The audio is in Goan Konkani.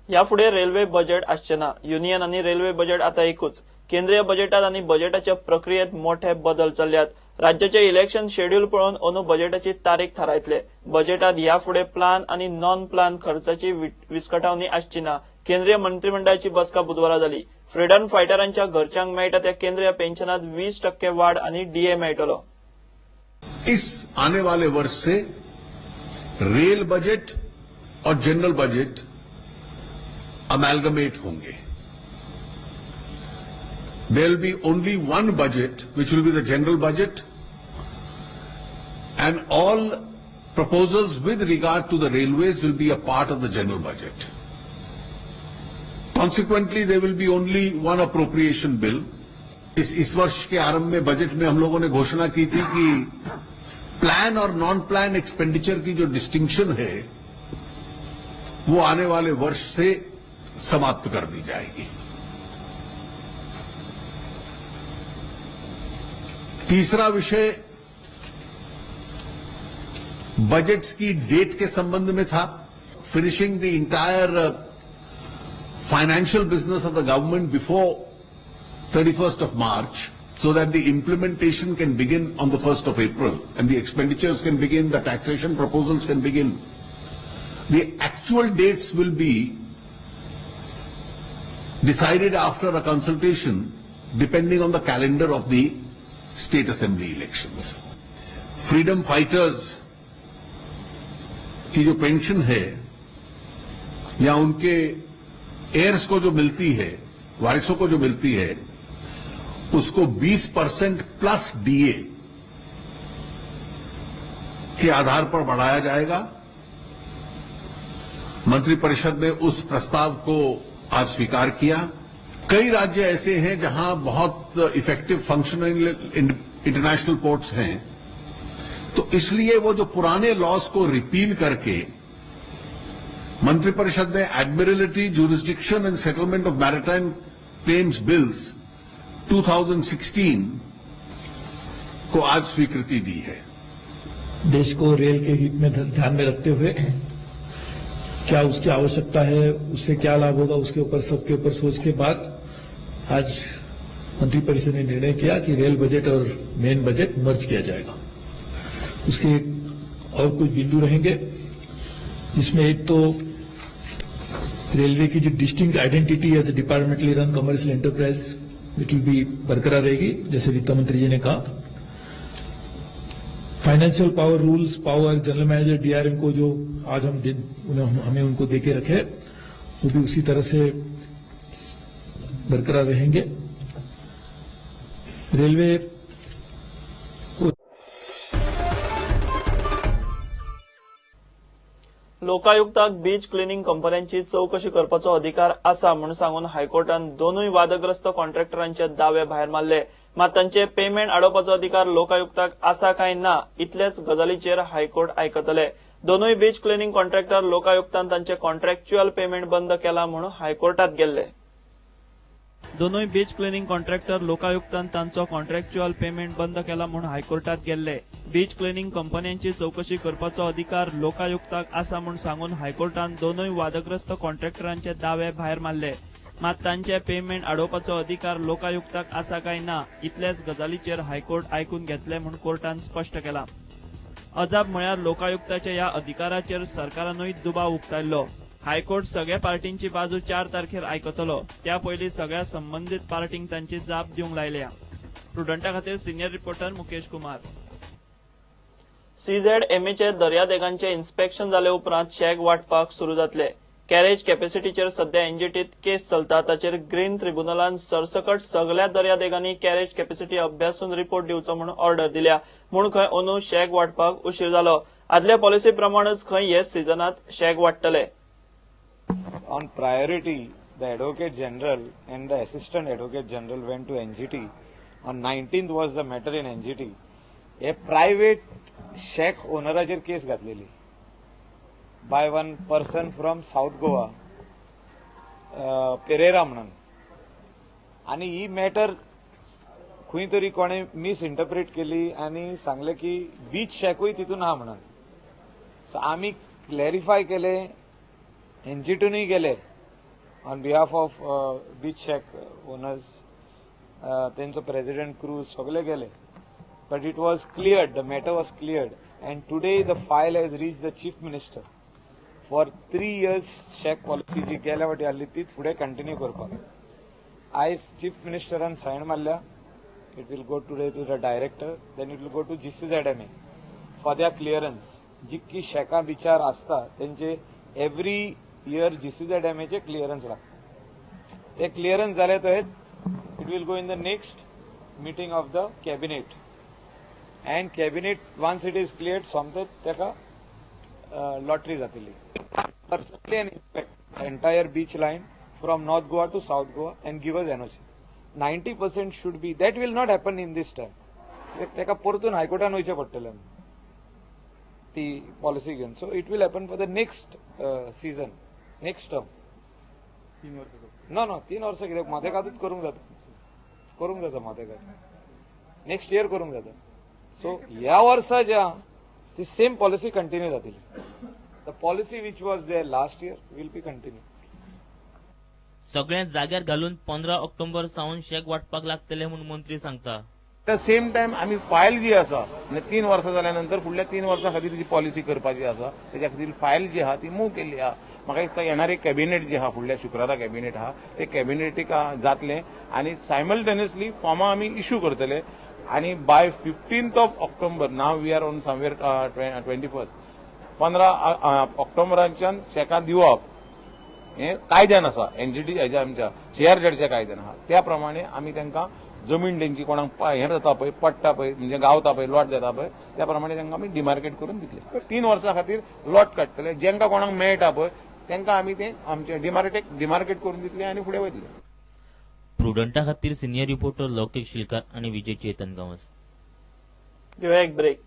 ह्या फुडें रेल्वे बजेट आसचें ना. युनियन आनी रेल्वे बजेट आतां एकूच. केंद्रीय बजेटात आनी बजेटाच्या प्रक्रियेत मोठे बदल चल्ल्यात. राज्याचे इलेक्शन शेड्यूल पळोवन अंदू बजेटाची तारीख थारायतले. बजेटात ह्या फुडें प्लान आनी नॉन प्लान खर्चाची विस्कटावणी आसची ना. केंद्रीय मंत्रिमंडळाची बसका बुधवारा जाली. फ्रीडम फायटरांच्या घरच्यांक मेळटा त्या केंद्रीय पेन्शनात 20% वाड आनी डीए मेळटलो. इस आने वाले वर्ष से रेल बजट और जनरल बजट अमेलगमेट होंगे. There will be only one budget, which will be the general budget, and all proposals with regard to the railways will be a part of the general budget. Consequently, there will be only one appropriation bill. इस वर्ष के आरंभ में बजट में हम लोगों ने घोषणा की थी कि प्लान और नॉन प्लान एक्सपेंडिचर की जो डिस्टिंक्शन है वो आने वाले वर्ष से समाप्त कर दी जाएगी. तीसरा विषय बजट्स की डेट के संबंध में था. Finishing the entire financial business of the government before 31st of March so that the implementation can begin on the 1st of April and the expenditures can begin, the taxation proposals can begin. The actual dates will be decided after a consultation depending on the calendar of the state assembly elections. Freedom fighters की जो पेंशन है या उनके एयर्स को जो मिलती है, वारिसों को जो मिलती है, उसको 20% प्लस डीए के आधार पर बढ़ाया जाएगा. मंत्रिपरिषद ने उस प्रस्ताव को आज स्वीकार किया. कई राज्य ऐसे हैं जहां बहुत इफेक्टिव फंक्शनिंग इंटरनेशनल पोर्ट्स हैं, तो इसलिए वो जो पुराने लॉज को रिपील करके मंत्रिपरिषद ने admiralty jurisdiction and settlement of maritime claims bills 2016 को आज स्वीकृति दी है. देश को रेल के हित में ध्यान में रखते हुए क्या उसकी आवश्यकता है, उससे क्या लाभ होगा, उसके ऊपर सबके ऊपर सोच के बाद आज मंत्रिपरिषद ने निर्णय किया कि रेल बजट और मेन बजट मर्ज किया जाएगा. उसके और कुछ बिंदु रहेंगे जिसमें एक तो रेलवे की जो distinct identity Hai departmentally run commercial enterprise it will be बरकरार रहेगी, जैसे वित्त मंत्री जी ने कहा. Financial power rules power general manager DRM को जो आज हम हमें उनको देके रखे वो भी उसी तरह से बरकरार रहेंगे. रेलवे को लोकायुक्ताक बीच क्लिनिंग कंपन्यांची चौकशी करपाचो अधिकार आसा म्हूण सांगून हायकोर्टान दोनूय वादग्रस्त कॉन्ट्रॅक्टरांचे दावे भायर मारले. मात तांचे पेमेंट आडोवपाचो अधिकार लोकायुक्ताक आसा काय ना इतलेच गजालीचेर हायकोर्ट आयकतले. दोनूय बीच क्लिनिंग कॉन्ट्रॅक्टर लोकायुक्तान तांचे कॉन्ट्रॅक्च्युअल पेमेंट बंद केला म्हूण हायकोर्टात गेल्ले. दोनूय बीच क्लिनिंग कॉन्ट्रॅक्टर लोकायुक्तान तांचो कॉन्ट्रॅक्च्युअल पेमेंट बंद केला म्हूण हायकोर्टात गेल्ले. बीच क्लिनिंग कंपन्यांची चौकशी करपाचो अधिकार लोकायुक्ताक आसा म्हूण सांगून हायकोर्टान दोनूय वादग्रस्त कॉन्ट्रॅक्टरांचे दावे भायर मारले. मात तांचे पेमेंट आडोवपाचो अधिकार लोकायुक्ताक आसा काय ना इतलेच गजालीचेर हायकोर्ट आयकून घेतले म्हूण कोर्टान स्पश्ट केला. अजाप म्हळ्यार लोकायुक्ताच्या ह्या अधिकाराचेर सरकारानूय दुबाव उक्तायल्लो. हायकोर्ट सगळ्या पार्टींची बाजू 4 तारखेर आयकतलो. त्या पयलीं सगळ्या संबंदीत पार्टींक तांची जाप दिवंक लायल्या. प्रुडंटा खातीर सिनियर रिपोर्टर मुकेश कुमार. सीझेडएमएचे दर्यादेगांचे इन्स्पेक्शन जाले उपरांत शॅक वाटपाक सुरू जातले. कॅरेज कॅपॅसिटीचेर सध्या एनजीटीत केस चलता ताचेर ग्रीन ट्रिब्युनलान सरसकट सगळ्या दर्यादेगांनी कॅरेज कॅपॅसिटी अभ्यासून रिपोर्ट दिवचो म्हूण ऑर्डर दिल्या. म्हूण खंय अंदू शॅक वाटपाक उशीर जालो. आदल्या पॉलिसी प्रमाणच खंय हे सिजनात shack वाडटले. On priority, the Advocate General and the Assistant Advocate General went to NGT. On 19th was the matter in NGT. A private shack ओनराचेर case घातलेली by one person from South Goa, Pereira म्हणून. आनी ही मॅटर खंय तरी कोणें मिसइंटरप्रेट केली आनी सांगलें की बीच शॅकूय तितून आहा म्हणून. सो आमी क्लॅरिफाय केलें, एनजीटीनूय गेले On behalf of beach shack owners, तेंचो प्रेसिडेंट क्रूज सगळे गेले, but it was cleared, the matter was cleared, and today the file has reach the Chief Minister for 3 years shack policy जी गेल्या फावटी आहली तीच फुडें कंटिन्यू करपाक. आयज चीफ मिनिस्टरान सायन मारल्या. It will go today to the director, then it will go to GCZMA for their clearance. जितकी शॅकां बिचार आसता तेंचे एवरी इयर जीसीझेडएमएचे क्लियरन्स लागता. ते क्लियरन्स जाले तो it will go in the next meeting of the cabinet, and cabinet, once it is cleared, सोमते तेका लॉटरी जातली. Personally and inspect entire beach line from North Goa to South Goa and give us NOC. 90% should be, that will not happen in this time. तेका परतून हायकोर्टान वयचें पडटलें ती पॉलिसी घेवन. So it will happen for the next season, next term. No, 3 वर्सां कित्याक? मदेकातूच करूंक जाता, करूंक जाता. मदेकात नेक्स्ट इयर करूंक जाता. सो ह्या वर्सा जे आहा ती सेम पॉलिसी कंटिन्यू जातली. The policy which was there last year will be continue. सगळ्या जाग्यार घालून 15 ऑक्टोबर सावन शॅक वाटपाक लागतले म्हूण मंत्री सांगता. एट the same time आमी फायल जी आसा, म्हणजे 3 वर्सां जाल्या नंतर फुडल्या 3 वर्सां खातीर जी पॉलिसी करपाची आसा, तेच्या खातीर फायल जी आहा ती मूव केल्ली आहा. म्हाका दिसता येणारी कॅबिनेट जी आहा, फुडल्या शुक्रारा कॅबिनेट आहा, ते कॅबिनेटीक जातलें आनी सायमल्टेनियसली फॉर्मां आमी इश्यू करतले आनी by 15th of October, now we are on somewhere 21st, 15 ऑक्टोबराच्यान शॅकां दिवप हें कायद्यान आसा. एनजीटी हेज्या आमच्या सीआरझेडच्या कायद्यान आहा. त्या प्रमाणे आमी तांकां जमीन तेंची कोणाक हें जाता पळय, पडटा पळय, म्हणजे गावता पळय, लॉट जाता पळय, त्या प्रमाणे तांकां आमी डिमार्केट करून दितले. 3 वर्सां खातीर लॉट काडटले. जेंकां कोणाक मेळटा पळय, तांकां आमी ते आमचे डिमार्केट करून दितले आनी फुडें वयतले. प्रुडंटा खातीर सिनियर रिपोर्टर लोकेश शिलकार आणि विजय चेतन गांवस. घेवया एक ब्रेक.